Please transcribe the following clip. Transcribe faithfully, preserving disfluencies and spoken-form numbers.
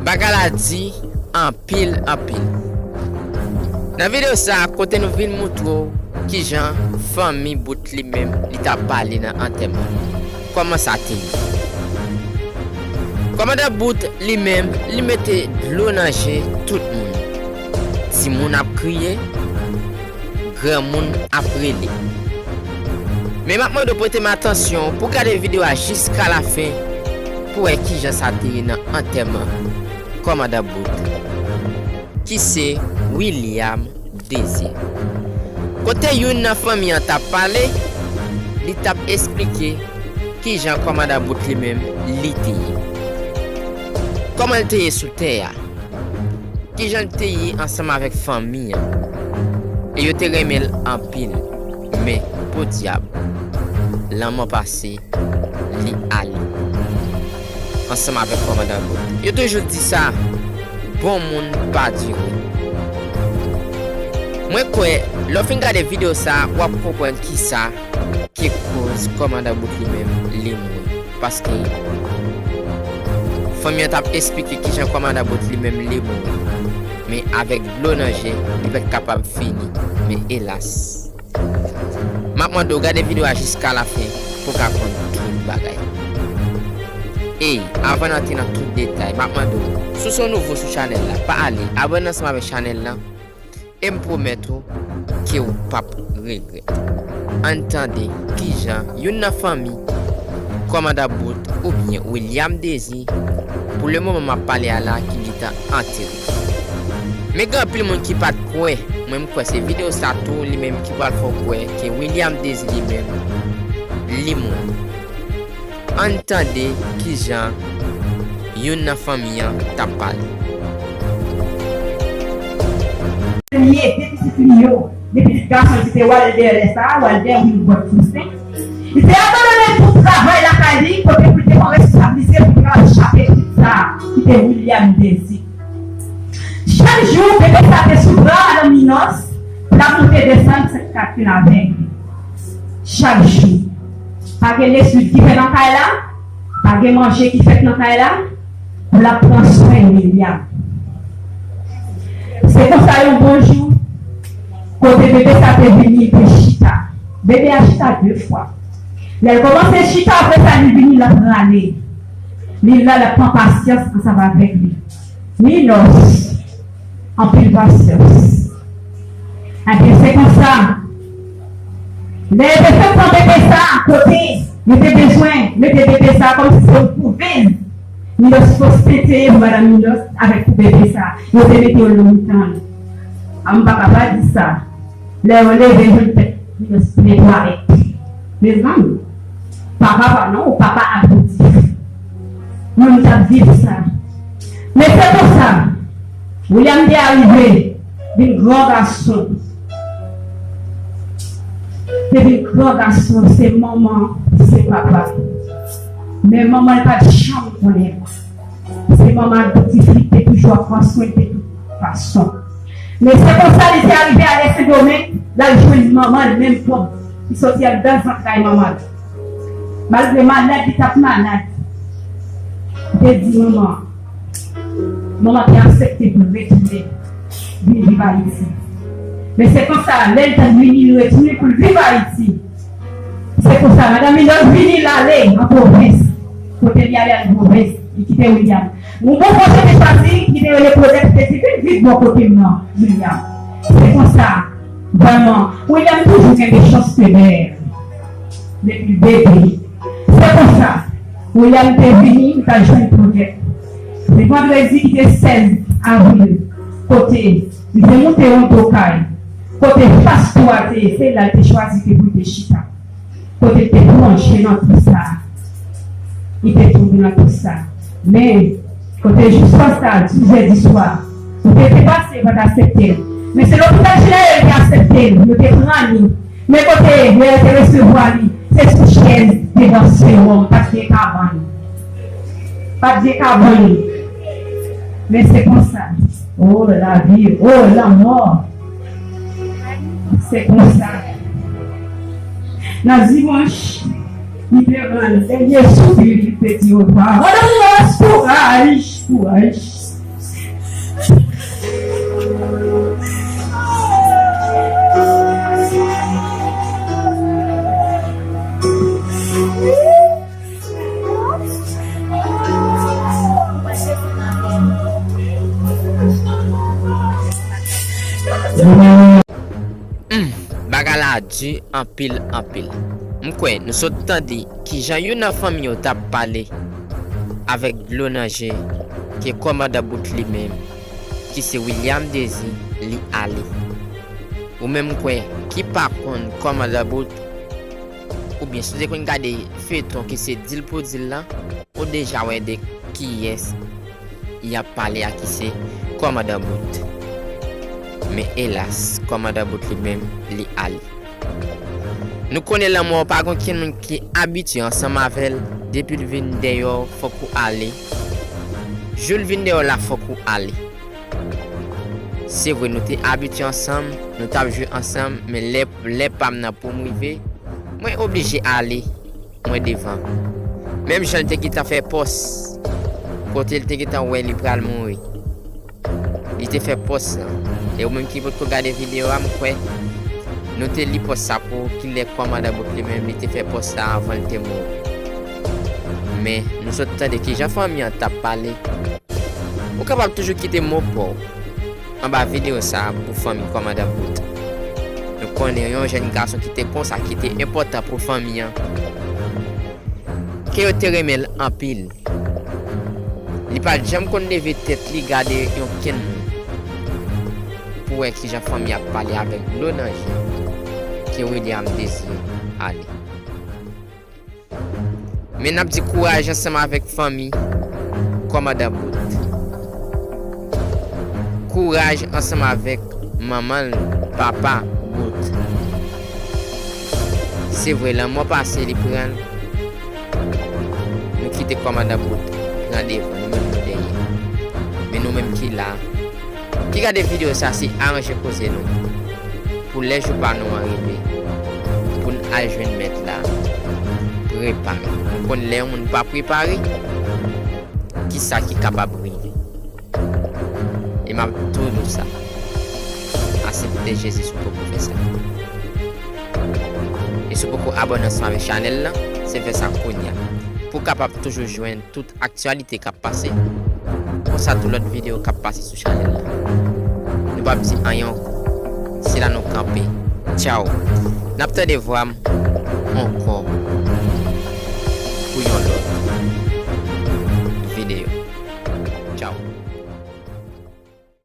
Bagay la di anpil, anpil. Nan videyo sa a, kote nou vin moutre w kijan fanmi Bout li menm, li t ap pale nan antèman. Kòman sa te ye? Kòmandan Bout li menm, li mete dlo nan je tout moun. Timoun ap kriye, granmoun ap rele. Men m ap mande w prete m atansyon pou w gade videyo a jiska lafen pou w wè kijan sa te ye nan antèman Kòmandan Bout, ki se William Désir. Kote youn nan fanmi an t ap pale, li t ap esplike kijan Kòmandan Bout li menm li te ye. Kòman l te ye sou tè a? Kijan l te ye ansanm avèk fanmi an? E yo te renmen l anpil. Men, podyab, lanmò pase, li ale. Ansanm avèk Kòmandan Bout. Yo toujou di sa, bon moun pa dire. Mwen kwè, lè w fin gade videyo sa a, w ap konprann kisa ki koz Kòmandan Bout li menm li mouri. Paske fanmi an t ap esplike kijan Kòmandan Bout li menm li mouri. Men avèk dlo nan je, li pa t kapab fini. Men elas. M ap mande w gade videyo a jiska lafen pou w ka konn tout bagay. E, avan n antre nan tout detay, m ap mande w, si w se yon nouvo sou chanèl la, pa ale, abòne ansanm avèk chanèl la, e m pwomèt ou ke w p ap regrèt. Ann tande kijan youn nan fanmi Kòmandan Bout oubyen William Désir, pou le moman m ap pale a la, ki gentan antere. Men gen anpil moun ki pa t kwè, mwen m kwè se videyo sa tou li menm ki pral fè w kwè ke William Désir li menm, li mouri. Ann tande kijan youn nan fanmi an t ap pale. Li ye, de pitit li yo, de pitit gason li se Walder lè sa a, Walder Wilbert Toussaint. Li te abandone tout travay lakay li, kote pou l te konn responsabilize pou l te kapab chape pitit sa a, ki te William Désir. Chak jou, bebe sa te sou bra madanm Minos, pou l ap monte desann Sent Katrin avèg li. Chak jou. Pa gen leswit ki fèt nan kay la, pa gen manje ki fèt nan kay la, pou l ap pran swen William. Se konsa yon bon jou, kote bebe sa te vini, li te chita. Bebe a chita de fwa. Lè l kòmanse chita, apre sa, li vini, l ap rale. Li la, l ap pran pasyans ansanm avèk li. Minos, anpil pasyans. Ebyen, se konsa. Lè yo te fè pran bebe sa a, kote yo te bezwen mete bebe sa a kòmsi se yon pwovens, Minos fòs tenteye pou madanm Minos avèk pou bebe sa a. Yo te mete yo nan mitan l. A, m pa ka pa di sa. Lè yo leve, jwenn tèt Minos plen twalèt. Mezanmi, pa papa non, ou papa aboutif. Moun t ap viv sa. Men se konsa, William te arive, vin gran gason. Te vin gran gason, se manman, se papa. Men manman l pa t janm konnen. Se manman aboutif li te toujou ap pran swen l de tout fason. Men se konsa li te arive ale Sendomeng, l al jwenn manman l menm pwòp, ki soti anndan zantray manman l. Malgre malad li t ap malad, li te di manman, manman te aksepte pou l retounen vin viv Ayiti. Men se konsa, lè l t ap vini, li retounen pou l viv Ayiti. Se konsa, madanm Minos vini, l ale an pwovens. Kote li ale an pwovens, li kite William. Yon bon pwojè te chwazi, ki te rele Claudette, te di, "Vin viv bò kote m nan, William." Se konsa, vrèman, William toujou kenbe chans sevè depi l bebe. Se konsa, William te vini, li t al jwenn Claudette. Se vandredi ki te sèz avril, kote li te moute yon do kay, kote fas tou a te ye, se la l te chwazi te pou l te chita. Kote l te plonje nan tou sa, li te tonbe nan tou sa. Men, kote jou swa sa, douz è di swa, li te depase, yo pa t aksepte l. Men se lopital jeneral yo te aksepte l, yo te pran li. Men kote lè yo te resevwa li, se sou chèz devan sewòm, pa t gen kabann. Pa t gen kabann. Men se konsa. Oh, lavi, oh, lanmò. Se konsa. Nan dimanch, li te rann dènye soupir, li te di, "Odwa, Rodriguez, kouraj, kouraj." Hmm, bagay la di anpil, anpil. M kwè nou sot tande kijan youn nan fanmi yo t ap pale avèk dlo nan je, ke kòmandan bout li menm, ki se William Désir, li ale. Ou menm kwè ki pa konn kòmandan bout, oubyen si w te konn gade feyton ki se Dil pou Dil lan, ou deja wè de kiyès y ap pale a, ki se kòmandan bout. Men elas, kòmandan bout li menm, li ale. Nou konnen lanmò pa gon kenn moun ki abitye ansanm avè l. Depi l vin deyò, fòk ou ale. Jou l vin deyò la, fòk ou ale. Se vre, nou te abitye ansanm, nou t ap jwe ansanm, men lè, lè pa m nan pou m rive, mwen oblije ale, mwen devan. Menm jan l te gentan fè pòs, kote l te gentan wè li pral mouri, li te fè pòs lan. E ou menm ki potko gade videyo a, m kwè nou te li pòs sa pou kilè kòmandan bout li menm, li te fè pòs sa anvan l te mouri. Men, nou sot tande kijan fanmi an t ap pale. Ou kapab toujou kite mo pa w anba videyo sa a pou fanmi kòmandan bout. Nou konnen yon jèn gason ki te konsa, ki te enpòtan pou fanmi an, ke yo te renmen l anpil. Li pa t janm konn leve tèt li gade yon kenn moun pou wè kijan fanmi ap pale avèk dlo nan je, ke William Désir ale. Men n ap di kouraj ansanm avèk fanmi kòmandan bout. Kouraj ansanm avèk manman l, papa bout. Se vre, lanmò pase, li pran l. Nou kite kòmandan bout pran devan, nou menm nou dèyè. Men nou menm ki la, ki gade videyo sa, se aranje koze nou. Pou lè jou pa nou an rive, pou n al jwenn mèt la, prepare. Nou konn lè yon moun pa prepare, kisa ki kapab rive. E m ap tou di w sa, asepte Jezi si w poko fè sa. E si w poko abòne ansanm avèk chanèl lan, se fè sa kounye a. Pou w kapab toujou jwenn tout aktyalite k ap pase, konsa tou lòt videyo k ap pase sou chanèl la. Nou p ap di anyen ankò. Se la nou kanpe. Tchaw. N ap tande vwa m ankò pou yon lòt videyo. Tchaw.